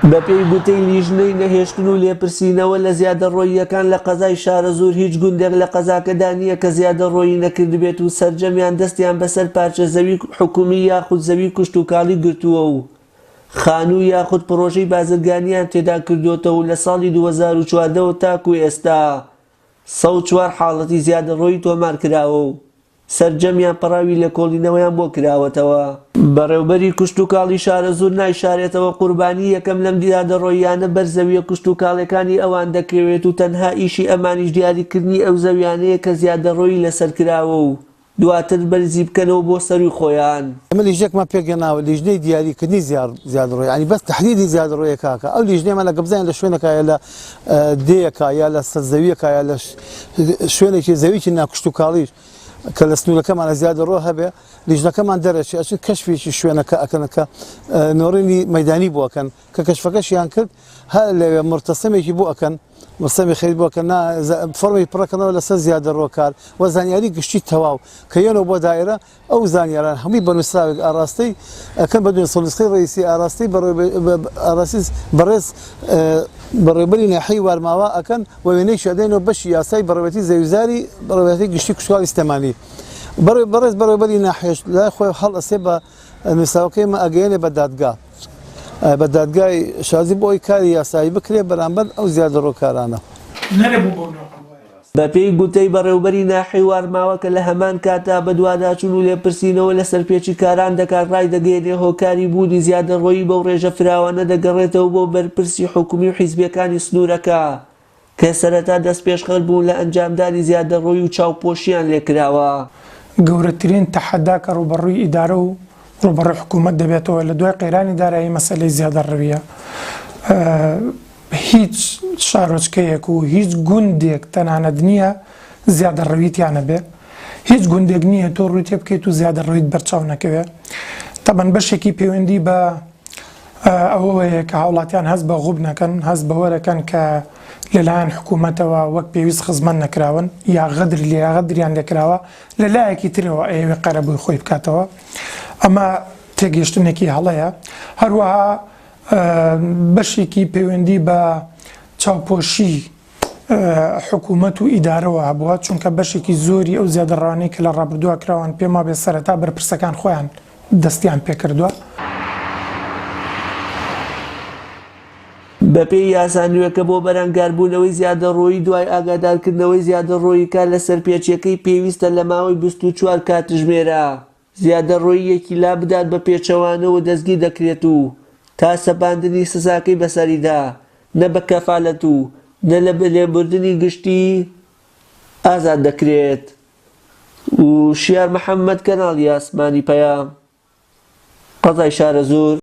بەپێی گوتەی لیژنەی نەهێشتن و لێپرسینەوە لە زیادەڕۆییەکان لە قەزای شارەزوور هیچ گوندێک لە قەزاکەدا نییە کە زیادەڕۆیی نەکردبێت و سەرجەمیان دەستیان بەسەر پارچە زەوی حکومی یاخود زەوی کشتوکاڵی گرتووە و خانوو یاخود پڕۆژەی بازرگانیان تێدا کردۆتەوە و لە ساڵی 2014 وە تاکو ئێستا 104 حاڵەتی زیادەڕۆیی تۆمارکراوە و سەرجەمیان پەڕاوی لێکۆڵینەوەیان بۆ کراوەتەوە. بەڕێوبەری کشتوکاڵی شارەزوور نایشارێتەوە قوربانی یەکەم لەم زیادەڕۆییانە بەر زەوییە کشتوکاڵیەکانی ئەوان دەکەوێت و تەنها ئیشی ئەمانیش دیاریکردنی ئەو زەویانەیە کە زیادەڕۆیی لەسەر کراوە و دواتر بەرزی بکەنەوە بۆ سەروی خۆیان. ئێمە لیژنەیەکمان پێکهێناوە لیژنەی دیاریکردنی زیادەڕۆیی یانی بەس تەحدیدی زیادەڕۆیەکە ئەکا ئەو لیژنەیەمان ئەگەر بزانین لە شوێنێکا یا لە دێیەکا یا لە سەر زەویەکا یا لە شوێنێکی زەویی ناکشتوکاڵیش کە لە سنوورەکەمانە زیادەڕۆ هەبێ لیژنەکەمان دەرەچێ ئەچن کەشفێکی شوێنەکە ئەکەن کە نۆڕینی مەدانی بۆ ئەکەن کە کەشفەکەشیان کرد هەر لەوێ مرتەسەمێکی بۆ ئەکەن مستەمی خەریک بووە کە نا فۆرمێکی پڕەکەنەوە لەسەر زیادەڕۆکار و زانیاری گشتی تەواو کە یەنەوە بۆ دایرە ئەو زانیاران هەمووی بە نووسراوێک ئاراستەی ئەکەن بە دوێن سۆنسخەی ڕئیسی ئاراستەی ئاراستەی بەڕێز بەڕێوبەری ناحیەی وارماوا ئەکەن و وێنەیەکی ئەدەینەوە بەشی یاسای بەڕێوەتی زەویزاری بەڕێوەتی گشتی کشتوکاڵی سلێمانی بەڕێز بەڕێوبەری ناحیەش لای خۆی هەڵئەسێ بە نووسراوەکەی ئێمە ئەگەیەنێ بە دادگا بە دادگای شازی بۆ ئەوەی کاری یاسایی بکرێ بەرامبەر ئەو زیادەڕۆکارانە. بەپێی گوتەی بەڕێوبەری ناحیەی وارماوە کە لە هەمان کاتدا بەدواداچوون و لێپرسینەوە لە سەرپێچیکاران دەکات ڕایدەگەیەنێ هۆکاری بوونی زیادەڕۆیی بەو ڕێژە فراوانە دەگەڕێتەوە بۆ بەرپرسی حکومی و حیزبیەکانی سنوورەکە کە سەرەتا دەستپێشخەر بوون لە ئەنجامدانی زیادەڕۆیی و چاوپۆشییان لێکراوە. گەورەترین تەحەدا کە ڕووبەڕووی ئیدارە و ڕووبەڕووی حکوومەت دەبێتەوە لە دوای قەیرانی دارایی مەسەلەی زیادەڕەوییە. هیچ شارۆچکەیەک و هیچ گوندێک تەنانەت نییە زیادەڕەوی تیا نەبێ. هیچ گوندێک نییە تۆ ڕووی تێ بکەیت و زیادەڕەویت بەرچاو نەکەوێ. تەبەن بەشێکی پەیوەندی بە ئەوەوەیە کە هاوڵاتیان هەست بە غوب نەکەن، هەست بەوە دەکەن کە لەلایەن حکوومەتەوە وەک پێویست خزمەت نەکراون یا غەدر لێ غەدریان لێکراوە، لە لایەکی ترەوە ئەیەوێ قەرەبووی خۆی بکاتەوە. ئەمە تێگەیشتنێکی هەڵەیە. هەروەها بەشێکی پەیوەندی بە چاوپۆشی حکوومەت و ئیدارەوە هەبووە، چونکە بەشێکی زۆری ئەو زیادەڕەوانەی کە لە ڕابردووە کراوان پێم وابێ سەرەتا بەرپرسەکان خۆیان دەستیان پێکردووە. بەپێی یاسا نوێکە بۆ بەرەنگاربوونەوەی زیادەڕۆیی دوای ئاگادارکردنەوەی زیادەڕۆییکار لە سەرپێچیەکەی پێویستە لە ماوەی 24 کاتژمێرا زیادەڕۆییەکی لابدات بە پێچەوانەوە دەستگیر دەکرێت و تا سەپاندنی سزاکەی بەسەریدا نە بە کەفالەت و نە لە لێبوردنی گشتی ئازاد دەکرێت. وشیار محەمەد کەناڵی ئاسمانی پەیام قەزای شارەزوور.